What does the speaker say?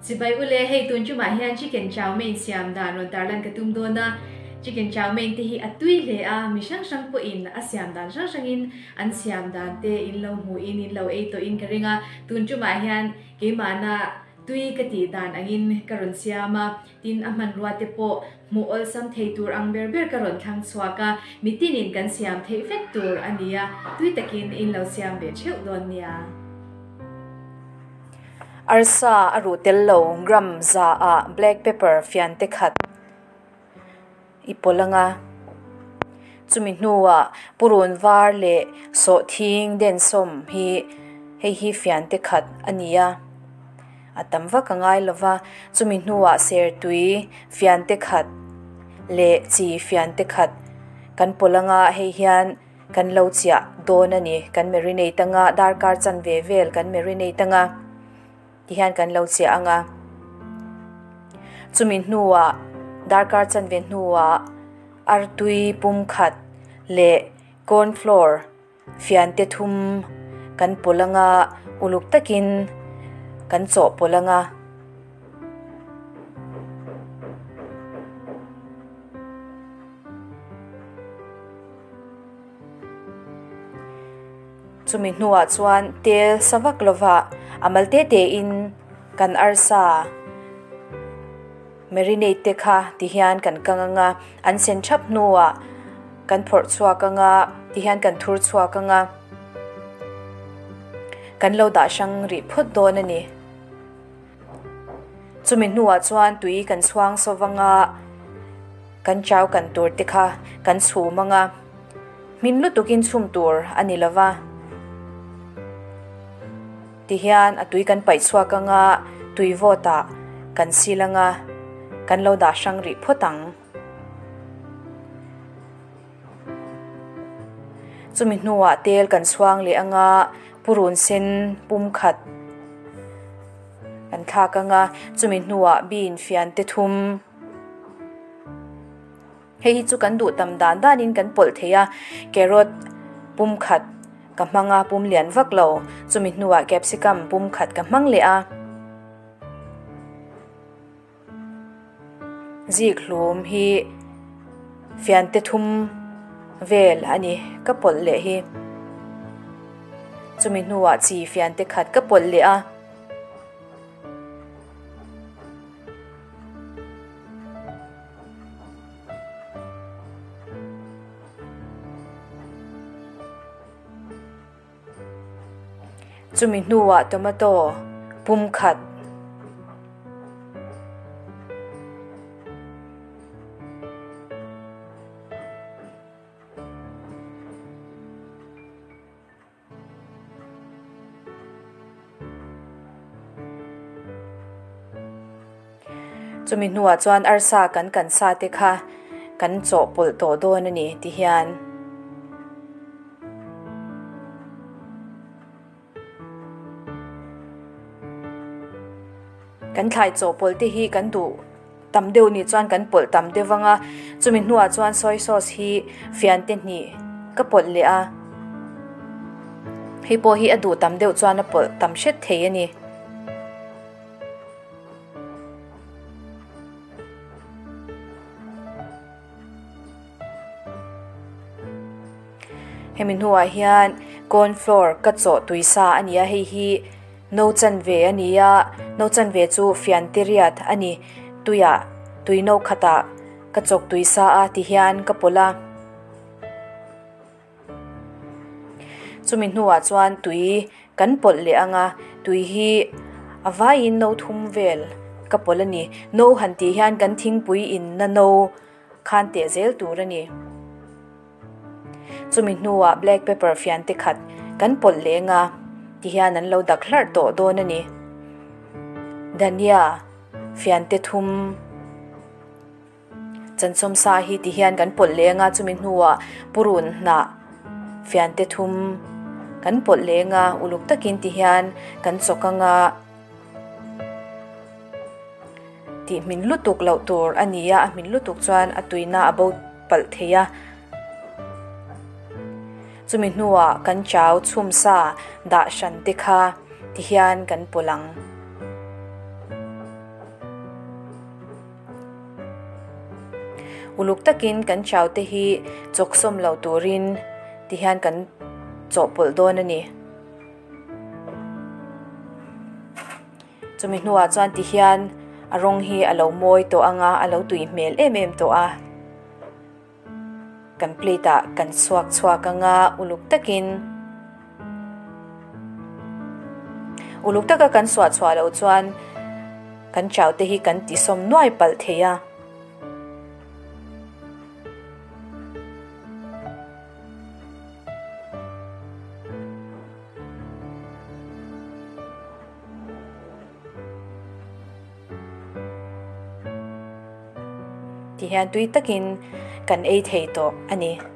Chibai ule, hei tun chumah hian chicken chow mein siam dan rawn tarlan ka tum dawn a. Chicken chow mein te hi a tui hle a, mi hrang hrang pawhin a siam dan hrang hrangin an siam dan te in lo hmuhin in lo ei tawhin ka ring a. Tun chumah hian keimahna tui ka tih dan angin ka rawn siam a, tin a hmanrua te pawh hmuh awlsam thei tur ang ber ber ka rawn thlang chhuak a, mitinin kan siam theih vek tur a ni a, tui takin in lo siam ve theuh dawn nia. Arsa a ruh tel lo gram za ah black pepper fian te khat i pawlh anga chumi hnuah purun var leh sawhthing densawm hi hei hi fian te khat a ni a a tam vak a ngai lo va chumi hnuah sertui fian te khat leh chi fian te khat kan pawlh anga hei hian kan lo chiah dawn a ni kan marinate anga darkar chanve vel kan marinate anga. Tihian kan lo chiah ang a, chumi hnuah darkar chanve hnuah artui pum khat leh corn flour fian te thum kan pawlh ang a, uluk takin kan chawhpawlh ang a. Chumi hnuah chuan tel sa vak lovah a mal te te in kan arsa marinate te kha ti hian kan kang ang a, an sen thap hnuah kan phawrh chhuak ang a, ti hian kan thur chhuak ang a, kan lo dah hrang rih phawt dawn a ni. Chumi hnuah chuan tui kan chhuang sawv ang a. Kan chau kan tur te kha kan chhum ang a, hmin lutukin chhum tur a ni lo va. Tihian a tui kan paih chhuak ang a, tui vawtah kan sil ang a, kan lo dah hrang rih phawt ang. Chumi hnuah tel kan chhuang leh ang a, purun sen pum khat kan thlak ang a, chumi hnuah bean fian te thum. Hei hi chu kan duh tam dan danin kan pawlh thei a, carrot pum khat ka hmang a, pum lian vak lo, chumi hnuah capsicum pum khat ka hmang leh a. Zik hlum hi fian te thum vel a ni ka pawlh leh hi. Chumi hnuah chi fian te khat ka pawlh leh a. Chumi hnuah tomato pum khat. Chumi hnuah chuan arsa kan kan sa te kha kan chawhpawlh tawh dawn a ni ti hian. Kan thlai chawhpawlh te hi kan duh tam deuh nih chuan kan pawlh tam deuh vang a, chumi hnuah chuan soy sauce hi fian te hnih ka pawlh leh a, hei pawh hi a duh tam deuh chuan a pawlh tam hret thei a ni. Hemi hnuah hian corn flour ka chawh tui sa a ni a, hei hi no chanve a ni a, no chanve chu fian te riat a ni, tuiah tui no khatah ka chawk tui sa a ti hian ka pawlh a. Chumi hnuah chuan tui kan pawlh leh ang a, tui hi a vaiin no thum vel ka pawlh a ni. No han tih hian kan thingpui inna no khan teh zel tur a ni. Chumi hnuah black pepper fian te khat kan pawlh leh ang a, tihian an lo dak hlarh tawh dawn a ni. Dhania fian te thum. Chansawm sa hi ti hian kan pawlh leng a, chumi hnuah purun hnah fian te thum kan pawlh leng a, uluk takin ti hian kan chawk ang a, tih hmin lutuk loh tur a ni a, a hmin lutuk chuan a tuina a bo palh thei a. Chumi hnuah kan chau chhum sa dah hran te kha ti hian kan pawlh ang. Uluk takin kan chow te hi chawksawm lo turin tihian kan chawhpawlh dawn a ni. Chumi hnuah chuan tihian a rawng hi a lo mawi tawh ang a, a lo tui hmel em em tawh a. Kan plate ah kan chhuak chhuak ang a, uluk takin uluk taka kan suah chhuah loh chuan kan chau te hi kan tisawm nuai palh thei a. Ti hian tui takin kan ei thei tawh a ni.